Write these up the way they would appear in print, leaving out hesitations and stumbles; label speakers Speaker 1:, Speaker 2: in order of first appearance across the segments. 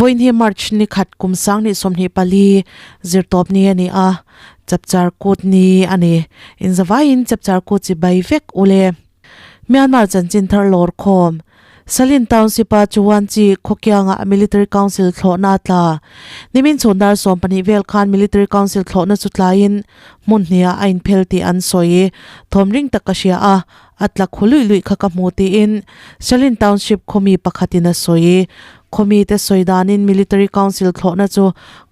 Speaker 1: Vawiin hi March ni khat kum sanghnih 24 zirtawp ni a ni a, chapchar kut ni a ni. Inzavaiin chapchar kut chi bai vek u le. Myanmar chanchin thar lawr khawm. Salin Township a Chuanchi khawkianga Military Council thlawhna a tla. Nimin chhun dar 12 vel khan Military Council thlawhna chu tlaiin hmun hniah a inphel tih an sawi. Thawm ring tak ka hria a, a tla khu luih luih kha ka hmu tiin Salin Township khawmi pakhatin a sawi. Khawmi te sawi danin Military Council thlawhna chu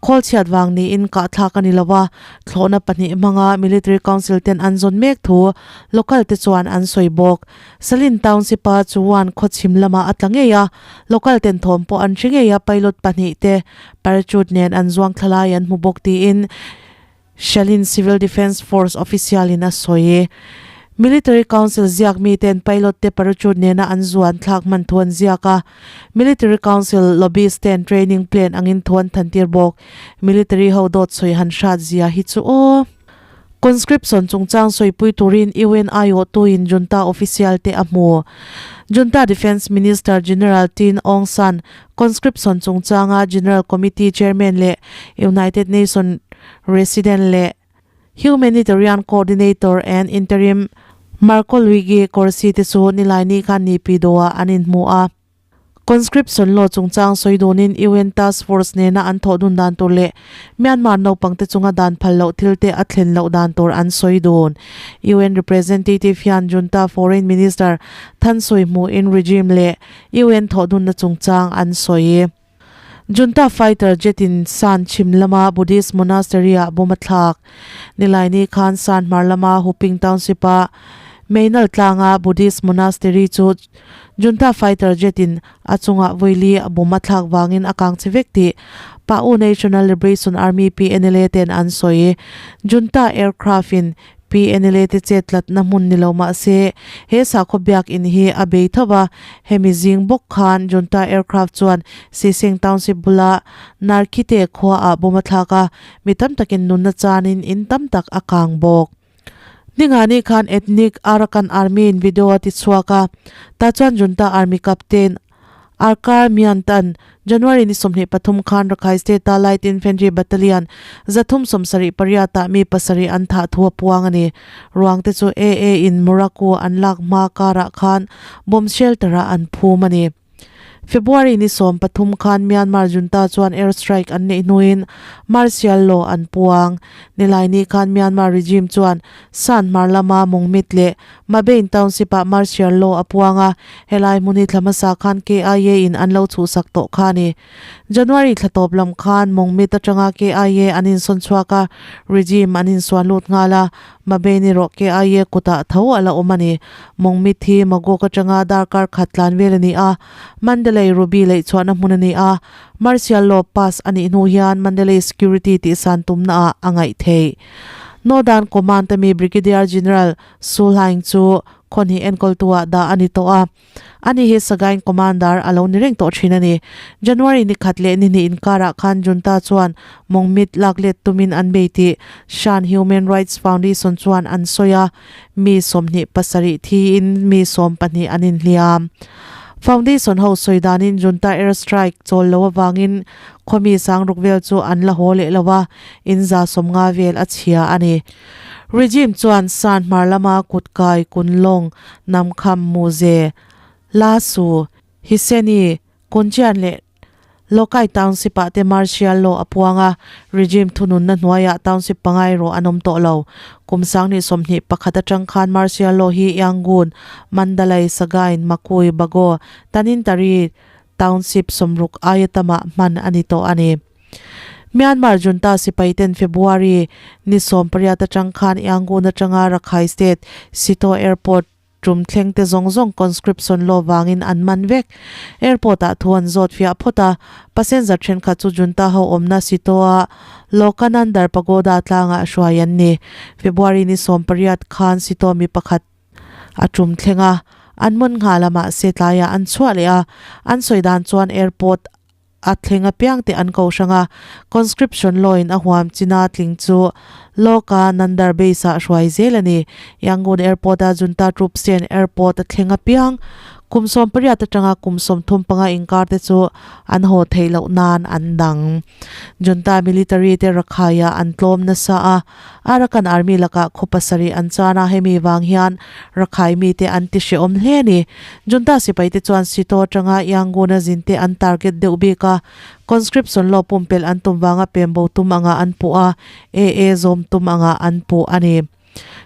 Speaker 1: khawl chhiat vang niin kahthlak a ni lo a, thlawhna pahnih hmanga Military Council ten an zawn mek thu local te chuan an sawi bawk. Salin Township a chuan khaw chhim lamah a tla ngei a, local ten thawm pawh an hre ngei a, pilot pahnih te parachute nen an zuang thla lai an hmu bawk tiin Shalin Civil Defence Force official in a sawi. Military Council ziak mi ten pilot te parachute nena an zuan thlak hman thu an ziak a, Military Council lobbyist ten training plane angin thu an than tir bawk. Military ho dawt sawi han hrat zia hi chu aw. Conscription chungchang sawipui turin UN aiawhtuin junta official te a hmu. Junta Defence Minister General Tin Aung San conscription chungchanga General Committee Chairman leh United Nation Resident leh Humanitarian Coordinator and Interim Marco Luigi Corsi te chu Nilaini khan Naypyidaw-ah an inhmu a. Conscription law chungchang sawi dunin UN Task Force nena an thawh dun dan tur leh Myanmar naupangte chunga dan phal loh thil te a thlen loh dan tur an sawi dun. UN representative hian junta Foreign Minister Than Sui hmuhin regime leh UN thawh dunna chungchang an sawi. Junta fighter jet in San chhim lama Buddhist monastery ah bomb a thlak. Nilaini khan San hmar lama Huping township ah Meinal tlanga Buddhist monastery chu Junta fighter jet in a chungah vawili a bomb a thlak vangin a kang che vek tih Pa'u National Liberation Army, PNLA, ten an sawi. Junta aircraft in PNLA te chet tlatna hmun ni lo mah se, he sakhaw biakinn hi a bei tho va, hemi zing bawk khan Junta aircraft chuan Siseng Township bula Narkhite khuaah bomb a thlak a, mi tam takin nunna chanin in tam tak a kang bawk. Ningani khan ethnic Arakan Army in video a ti chhuak a, tah chuan Junta Army Captain Arkar Miantan, January ni 23 khan Rakhine State-a Light Infantry Battalion 378 ah mi pasarih an thah thu a puang a ni. Ruang te chu AA in Moraku an lak hma karah khan bomb shelter-ah an phum a ni. February ni 13 khan Myanmar junta chuan air strike an neih hnuin martial law an puang. Nilaini khan Myanmar regime chuan San hmar lama Mongmit leh Mabein Township-ah martial law a puang a, helai hmun hi thla hmasa khan KIA in an lo chhuhsak tawh kha a ni. January thla tawp lam khan Mongmit atanga KIA an insawn chhuak a, regime an insuan lut nghal a, Mabein erawh KIA kutah tho a la awm a ni. Mongmit hi Magog atanga darkar khat tlan vel a ni a, Mandalay Ruby leihchhuahna hmun a ni a, martial law pass a nih hnu hian Mandalay security tihsan tumnaah a ngaih theih. Northern Command-a mi Brigadier General Su Hlaing chu khawnhnih enkawltu-ah dah a ni tawh a, ani hi Sagaing Commander a lo ni reng tawh thin a ni. January ni khat leh ni hnih inkarah khan junta chuan mawngmit lak let tumin an bei tih Shan Human Rights Foundation chuan an sawi a, mi 27 thiin mi 12 an inhliam. Foundation ho sawi danin junta air strike chawl lo avangin khawmi sangruk vel chu an la haw leh lo a, in 150 vel a chhia a ni. Regime chuan San hmar lama kutkai Kunlong, Namkham, Muze, Lasu, Hiseni, Kunchian leh Lokai Township-ah te martial law a puang a, regime thununna hnuaiah township pangai erawh an awm tawh lo. Kum 2021 atang khan martial law hi Yangon, Mandalay, Sagaing, Makui, Bago, Tanintari Township 60 aia tamah hman a ni tawh a ni. Myanmar junta sipai ten February ni 18 atang khan Yangon atanga Rakhine State Sitaw Airport tum thleng te zawng zawng conscription law vangin an man vek. Airport ah thu an zawt fiah phawt a, passenger thenkhat chu junta ho awmna Sitaw a Lokanandar Pagoda tlangah hruai an ni. February ni 18 khan Sitaw mi pakhat a tum thleng a, an mun nghal a mahse tlaiah an chhuah leh a, an sawi dan chuan airport A thleng apiang te an ko hrang a, conscription law in a huam china tling chu Loka Nandar base ah hruai zel a ni. Yangon Airport a junta troops ten airport a thleng apiang Kum 18 atanga kum 35 inkar te chu an haw theih loh nan an dang. Junta military te Rakhai-ah an tlawm nasa a, Arakan Army lakah khaw pasarih an chan a, hemi vang hian Rakhai mite an ti hrehawm hle a ni. Junta sipai te chuan Sito atanga Yangon-a zin te an target deuh bik a, conscription law pumpelh an tum vanga pembo tum anga an puh a, AA zawm tum anga an puh a ni.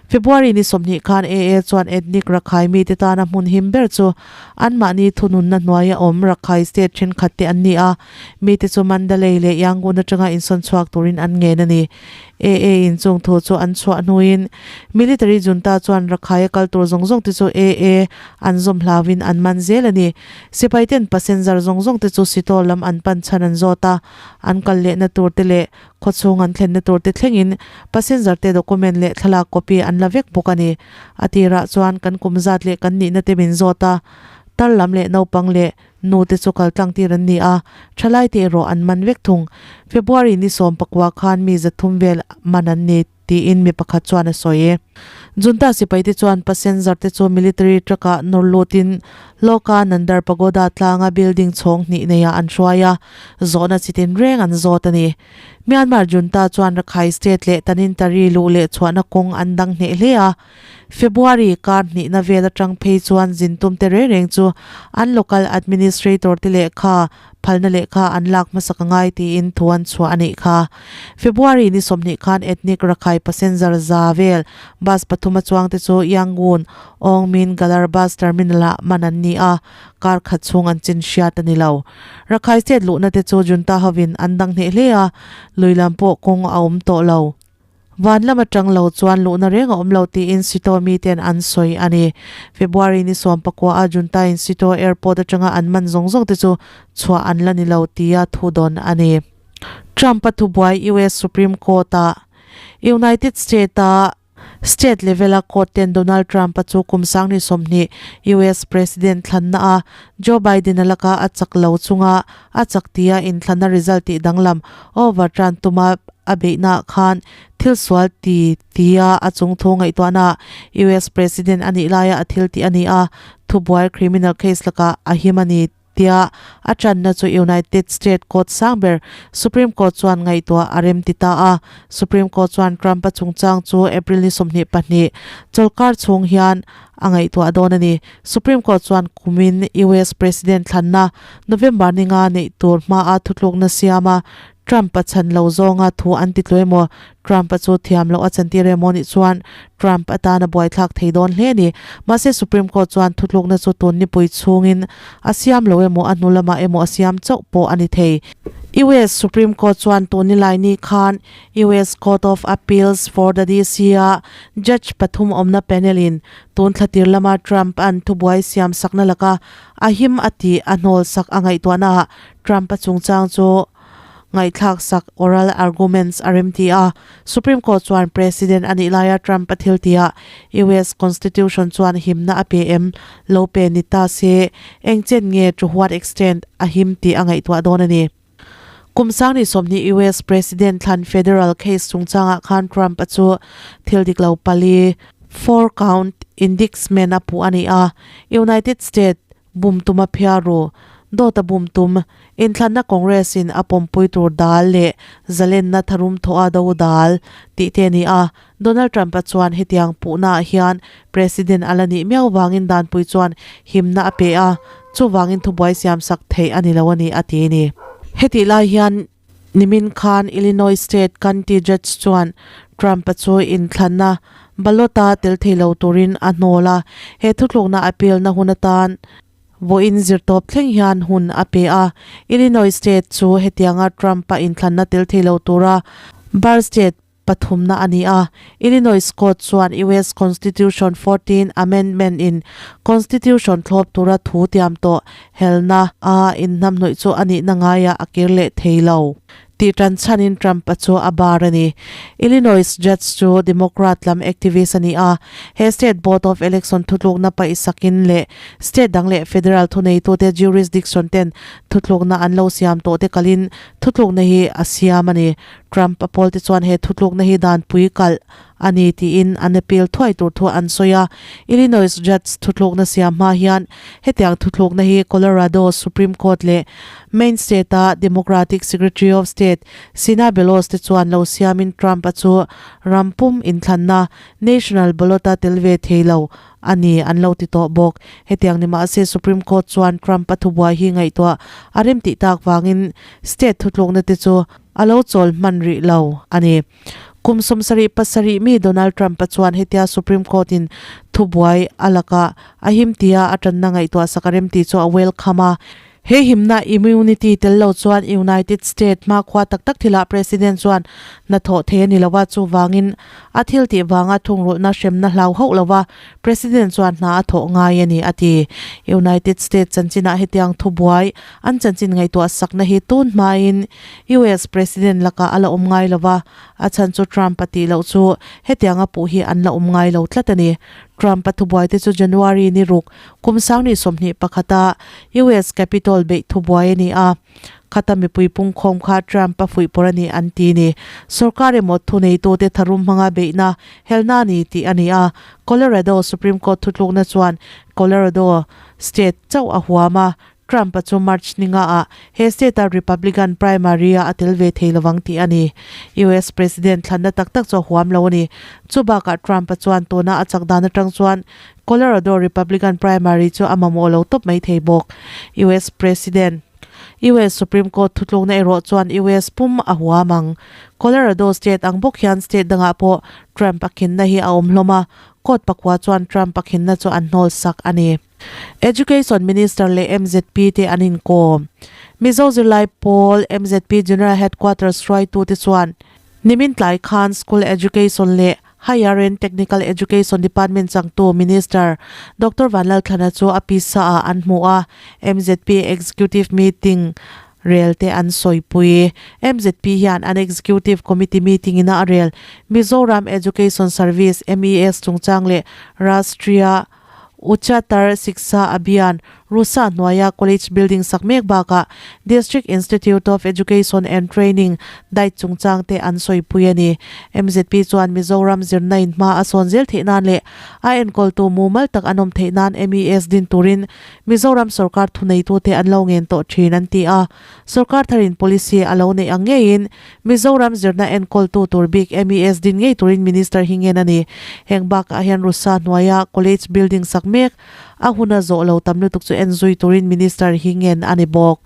Speaker 1: February ni 20 khan AA chuan ethnic Rakhai mite tana hmun him ber chu anmahni thununna hnuaia awm Rakhai state thenkhat te an ni a, mite chu Mandalay leh Yangon atanga insawn chhuak turin an ngen a ni. AA in chung thu chu an chhuah hnuin military junta chuan Rakhai a kal tur zawng zawng te chu AA an zawm hlauin an man zel a ni. Sipai ten passenger zawng zawng te chu Sitaw lam an pan chhan an zawt a, an kal lehna tur te leh Khawchhung an thlenna tur te thlengin passenger te document leh thlalak copy an la vek bawk a ni. A tirah chuan kan kum zat leh kan nihna te min zawt a, tar lam leh naupang leh nu te chu kal tlang tir an ni a, thalai te erawh an man vek thung. February ni 19 khan mi 300 vel man an ni tiin mi pakhat chuan a sawi. Junta sipai te chuan passenger te chu military truck ah nawr lutin Loka Nandar Pagoda tlanga building chhawng hnih neiah an hruai a, zawhna chi tin reng an zawt a ni. Myanmar junta chuan Rakhine State leh Tanintari luh leh chhuahna kawng an dang hneh hle a. February kar hnihna vel atang phei chuan zin tum te reng reng chu an local administrator te lehkha phalna lehkha an lak hmasak a ngai tiin thu an chhuah a nih kha. February ni 20 khan ethnic Rakhine passenger za vel bus pathum a chuang te chu Yangon Aung Min Galar bus terminal ah man an ni a, kar khat chhung an chin hriat a ni lo. Rakhine state luhna te chu junta hovin an dang hneh hle a, lui lam pawh kawng a awm tawh lo. Van lam atang lo chuan luhna reng a awm lo tiin Sito miten an sawi a ni. February ni 19 a junta in Sito airport atanga an man zawng zawng te chu chhuah an la ni lo tia thu dawn a ni. Trump a thubuai US Supreme Court ah United State a State level a court ten Donald Trump a chu kum 2020 US President thlanna a Joe Biden a laka a chak lo chunga a chak tia inthlanna result tih danglam overturn tuma a beihna khan thil sual ti tia a chung thu ngaihtuahna US President a nih laia a thil tih a ni a, thubuai criminal case lakah a him a ni tia a tanna chu United State Court sang ber Supreme Court chuan ngaihtuah a rem ti ta a. Supreme Court chuan Trump a chungchang chu April ni 22 chawlhkar chhung hian a ngaihtuah dawn a ni. Supreme Court chuan kumin US President thlanna November ni nga neih tur hmaa thutlukna siama Trump a chhan lo zawnga thu an ti tlu emaw, Trump a chu thiam loh a chantir emaw nih chuan Trump atana buaithlak thei dawn hle a ni. Mahse Supreme Court chuan thutlukna chu tun nipui chhungin a siam lo emaw a hnu lamah emaw a siam chauh pawh a ni thei. US Supreme Court chuan tun nilai ni khan US Court of Appeals for the DC a judge pathum awmna panel in tun thlatir lama Trump an thubuai siam sakna laka a him a tih a hnawl sak a ngaihtuahnaah Trump a chungchang chu ngaihthlak sak oral arguments a rem ti a. Supreme Court chuan President a nih laia Trump a thil tihah US Constitution chuan himna a pe em lo pe ni ta se eng chen nge to what extent a him tih a ngaihtuah dawn a ni. Kum 2020 US President thlan federal case chungchangah khan Trump a chu thil dik lo pali, four count indictment a puh a ni a. United States Bum tum a phiar ru. Dawt a bum tum. Inthlanna Congress in a pawmpui tur dal leh zalenna tharum thawh a do dal tih te a ni a. Donald Trump a chuan hetiang puhna ah hian President a la nih miau vangin danpui chuan himna a pe a, chuvangin thubuai siamsak theih a ni lo a ni a ti a ni. Hetih lai hian Nimin khan Illinois State County Judge chuan Trump-a chu inthlanna ballot-a tel thei lo turin a hnawl a, he thutlukna appeal-na hun atan vawiin zirtawp thleng hian hun a pe a. Illinois State chu hetianga Trump-a inthlanna tel thei lo tura bar state pathumna a ni a. Illinois Court chuan US Constitution 14 Amendment in Constitution thlawp tura thu tiam tawh helna a inhnamhnawih chu a nihna ngaiah a kir leh thei lo tih tan chhanin Trump-a chu a bar a ni. Illinois Judge chu Democrat lam activist a ni a, he state Board of Election thutlukna paihsakin leh state dang leh federal thuneitute jurisdiction ten thutlukna an lo siam tawhte kalin thutlukna hi a siam a ni. Trump a pawlte chuan he thutlukna hi danpui kalh a ni tiin an appeal thuai tur thu an sawi a. Illinois judge thutlukna siam hma hian hetiang thutlukna hi Colorado Supreme Court leh Maine state-a Democratic Secretary of State Sina Belos te chuan lo siamin Trump-a chu ram pum inthlanna national ballot-a tel ve thei lo a ni an lo ti tawh bawk. Hetiang ni mahse Supreme Court chuan Trump-a thubuai hi ngaihtuah a remtih tak vangin state thutlukna te chu a lo chawl hman rih lo a ni. Kum 77 mi Donald Trump-a chuan hetia Supreme Court-in thubuai a lakah a him tia a tanna ngaihtuah sak a remtih chu a welcome a. He himna immunity tel lo chuan United States hmakhua tak tak thilah President chuan hna thawh thei a ni lo a, chuvangin a thil tih vanga thungrulhna hremna hlau hauh lo va President chuan hna a thawh ngai a ni, a ti. United States chanchinah hetiang thubuai an chanchin ngaihtuah sakna hi tun hmain US President lakah a la awm ngai lo va, a chhan chu Trump a tih loh chu hetianga puh hi an la awm ngai lo tlat a ni. Trump a thubuai te chu January ni ruk kum sangni 21 a US Capitol beih thubuai a ni a, khata mipui pungkhawm kha Trump a fuihpawrh a ni an ti ni. Sorkar emaw thuneitute tharum hmanga beihna helna a ni tih a ni a, Colorado Supreme Court thutlukna chuan Colorado state chauh a huam a, Trump-a chu March ni ngaah he state-a Republican primary-ah a tel ve thei lovang tih a ni. US President thlanna tak tak chu a huam lo a ni. Chu bakah Trump-a chuan tuna a chak dan atang chuan Colorado Republican primary chu a mamawh lo tawp mai thei bawk. US President US Supreme Court thutlukna erawh chuan US pum a huam ang. Colorado state ang bawk hian state dangah pawh Trump a khinna hi a awm hlawm a, court pakua chuan Trump a khinna chu an hnawl sak a ni. Education Minister leh mzp te an inkawm. Mizo zirlai pawl mzp General Headquarters hruaitute chuan nimin tlai khan School Education leh Higher and Technical Education Department changtu Minister Doctor Vanlalthlana chu a pisa ah an hmu a, mzp Executive Meeting rel te an sawipui. Mzp hian an Executive Committee meeting ina a rel Mizoram Education Service, MES, chungchang leh Rashtriya Uchatar Shiksha Abhiyan, Rusa hnuaia College building sak mek bakah District Institute of Education and Training, diet chungchang te an sawipui a ni. Mzp chuan Mizoram zirna in hma a sawn zel theih nan leh a enkawltu mumal tak an awm theih nan MES din turin Mizoram sorkar thuneitute an lo ngen tawh thin an ti a. Sorkar tharin policy a lo neih ang ngeiin Mizoram zirna enkawltu tur bik MES din ngei turin Minister hi ngen a ni. Heng bakah hian Rusa hnuaia College building sak mek a huna zawh lo tam lutuk chu en zui turin Minister hi ngen a ni bawk.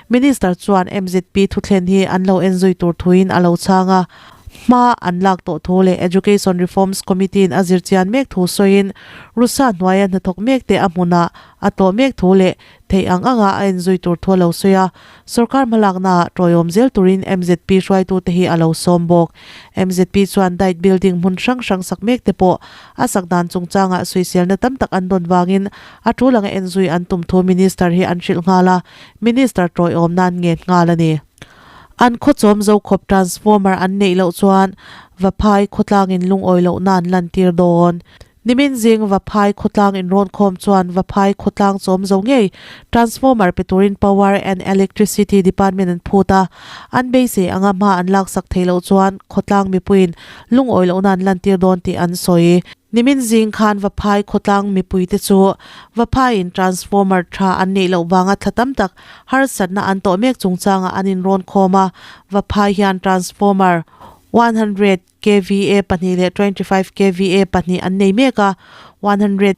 Speaker 1: Minister chuan mzp thuthlen hi an lo en zui tur thuin a lo chhang a, hma an lak tawh thu leh Education Reforms Committee-in a zirchian mek thu sawiin Rusa hnuaia hnathawk mekte a hmunah a tlawh mek thu leh Theih ang anga a enzui tur thu a lo sawi a, sorkar hmalaknaah tawiawm zel turin mzp hruaitute hi a lo sawm bawk. Mzp chuan diet building hmun hrang hrang sak mek te pawh a sak dan chungchangah sawiselna tam tak an dawn vangin a tul anga enzui an tum thu Minister hi an hrilh nghal a, Minister tawiawm nan ngen nghal a ni. An khawchawm zokhawp transformer an neih loh chuan Vaphai khawtlangin lungawi lohna an lantir dawn. Nimin zing Vaphai khawtlang inrawnkhawm chuan Vaphai khawtlang chawm zo ngei transformer pe turin Power and Electricity Department an phut a, an beisei anga hma an laksak theih loh chuan khawtlang mipuiin lungawi lohna an lantir dawn tih an sawi. Nimin zing khan Vaphai khawtlang mipuite chu Vaphaiin transformer tha an neih loh vanga thla tam tak harsatna an tawh mek chungchangah an inrawnkhawm a, Vaphai hian transformer 100 kva pahnih leh 25 kva pahnih an nei mek a, 100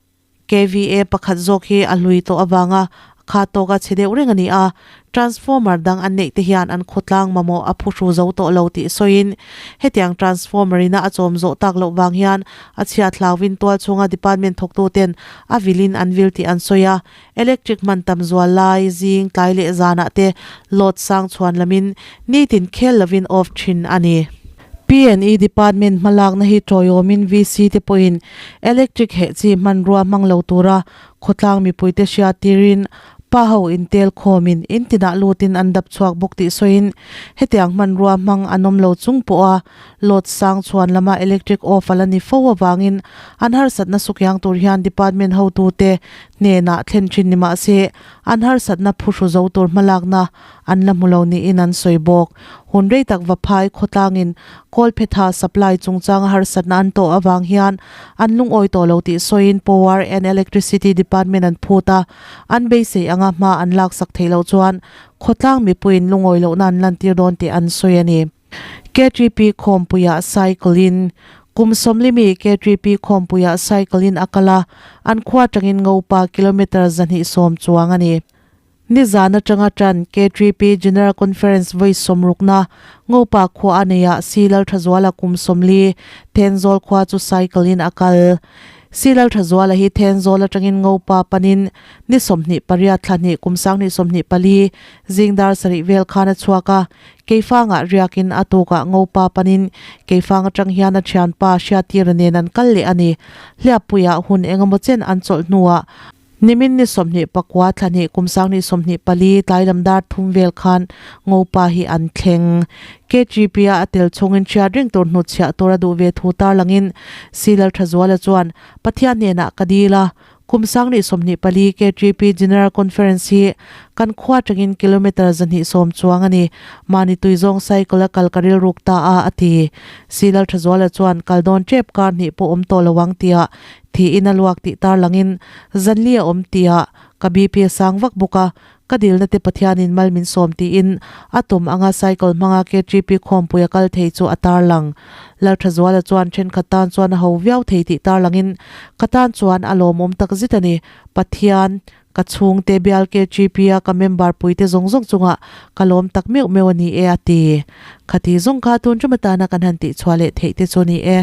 Speaker 1: kva pakhat zawk hi a hlui tawh avanga kha tawka chhe deuh reng a ni a, transformer dang an neih te hian an khawtlang mamawh a phuhru zo tawh lo tih sawiin hetiang transformer ina a chawm zawh tak loh vang hian a chhiat hlauhin tual chhunga department thawktu ten a vilin an vil tih an sawi a, electric hman tam zual lai zing tlai leh zanah te load sang chhuan lamin nitin khel lovin off thin a ni. PNE Department hmalakna hi tawiawmin VC te pawhin electric heh chi hmanrua hmang lo tura khawtlang mipuite hriattirin pa ho intel khawmin in tinah lutin an dap chhuak bawk tih sawiin hetiang hmanrua hmang an awm lo chung pawha load sang chhuan lama electric off a la ni fo avangin an harsatna sukiang tur hian department hotute. Hnenah thlen thin ni mah se, an harsatna phuhru zo tur hmalakna an la hmu lo niin an sawi bawk. Hun rei tak Vaphai khawtlangin Kawlphetha supply chungchanga harsatna an tawh avang hian an lungawi tawh lo tih sawiin Power and Electricity Department an phut a, an beisei anga hma an laksak theih loh chuan khawtlang mipuiin lungawi lohna an lantir dawn tih an sawi a ni. KTP khawmpuiah cycle-in Kum sawmlimi KTP khawmpuiah cycle-in a kal a, an khua atangin Ngopa kilometre 210 chuang a ni. Nizan atanga tan KTP General Conference vawi sawmrukna Ngopa khua a neiah Si Lalthazuala kum 40 Thenzawl khua chu cycle-in a kal. Si Lalthazuala hi Thenzawl atangin Ngopa panin ni 28 thla hnih kum 2024 zing dar sarih vel khan a chhuak a, Keifangah riakin a tukah Ngopa panin Keifang atang hian a thianpa Hriatira nen an kal leh a ni. Hliappuiah hun engemaw chen an chawlh hnuah nimin ni 29 thla hnih kum 2024 tlai lam dar thum vel khan Ngopa hi an thleng. KGP-a a tel chhungin hriat reng tur hnutchhiah tur a duh ve thu tarlangin Silal Thazuala chuan Pathian hnenah ka dil a, Kum 2024 KTP General Conference hi kan khua atangin kilometre 210 chuang a ni. Mahni tui zawng cycle a kal ka rilruk ta a, a ti. Silal Thazuala chuan kal dawn tep kar hnih pawh awm tawh lo ang tia thiin a luak tih tarlangin zanli a awm tia ka BP a sang vak bawk a, ka dilna te Pathianin mal min sawm tiin a tum anga cycle hmanga KTP khawmpui a kal thei chu a tarlang. Lalthazuala chuan thenkhat tan chuan a ho viau thei tih tarlangin ka tan chuan a lawmawm tak zet a ni. Pathian, ka chhungte bial KTP a ka member puite zawng zawng chungah ka lawm tak meuh meuh a ni e a ti. Khati zawng kha tun ṭum atana kan han tihchhuah leh theih te chu a ni e.